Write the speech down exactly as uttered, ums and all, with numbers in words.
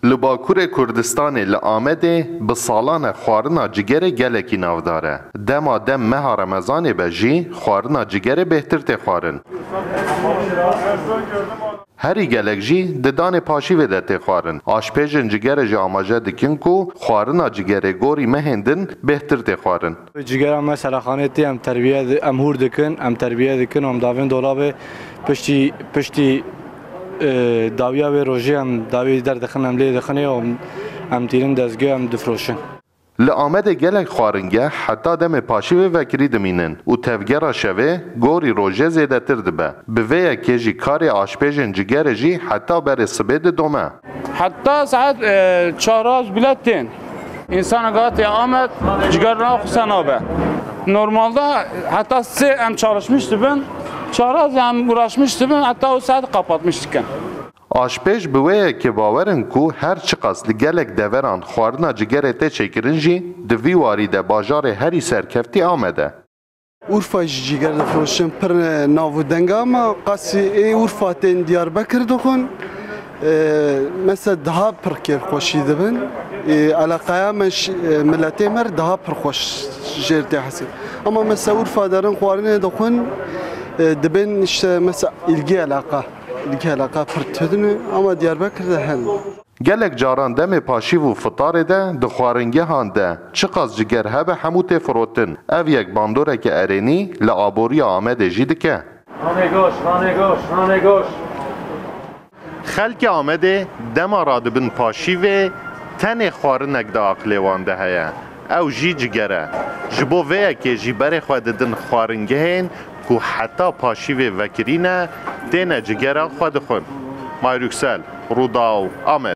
Li Bakurê Kurdistanê li Amedê bi salan e xwarina cigerê gelekî navdar e. Dema dem meha Remezanê be jî xwarina cigerê bêhtir tê xwarin. Herî gelek jî di danê paşîvê de tê xwarin. Aşpêjên cigere jî amaje dikin ku xwarina cigerê gorî mehên din bêhtir tê xwarin. Cigera me selaxanê tê, em terbiye di-, em hûr dikin, em terbiye dikin, em davên dolabê piştî, piştî, e, dawiya wê rojê em dawî derdixin, em lê dixinê û em, em tînin dezgê, em difroşin. Li Amedê gelek xwaringeh heta demê paşîvê vekirî dimînin û tevgera şevê gorî rojê zêdetir dibe. Bi vê yekê jî karê aşpêjên cigere jî heta berê sibê didome. Heta saet, e, çar az bile tên. Însanek hatiye Amed, ciger naxwe nabe. Normalde heta sê em çalışmış dibin, çar az em uğraşmış dibin, heta o saet kapatmış dikin. Aşpêj bi wê yekê bawer in ku her çiqas li gelek deveran xwarina cigerê tê çêkirin jî, di vî warî de bajarê herî serkeftî Amed e. Urfa jî cîger difroşin, pir nav û deng e, ama qasî ê Urfa tên Diyarbekir dixwin, e, mesela daha pir kêfxweşî dibin. E, eleqeya me ji, e, miletê me re daha pir xweş jêr tê hesî. Ama mesela Urfa derin xwarinê dixwin, e, dibên işte mesela ilgi eleqa, ilgi eleqa pir tune, ama Diyarbekir de hene. Gelek caran demê paşîv û fitarê de di xwaringehan de çiqas ciger hebe hemû tê firotin. Ev yek bandoreke erênî li aboriya Amedê jî dike. Hanê goş, hanê goş, hanê goş. Xelkê Amedê dema radibin paşîvê tenê xwarinek di aqilê wan de heye. Ew jî ciger e. Ji bo vê yekê jî berê xwe didin xwaringehên ku heta paşîvê vekirî ne, têne cigera xwe dixwin. Mahir Yüksel, Rûdaw, Amed.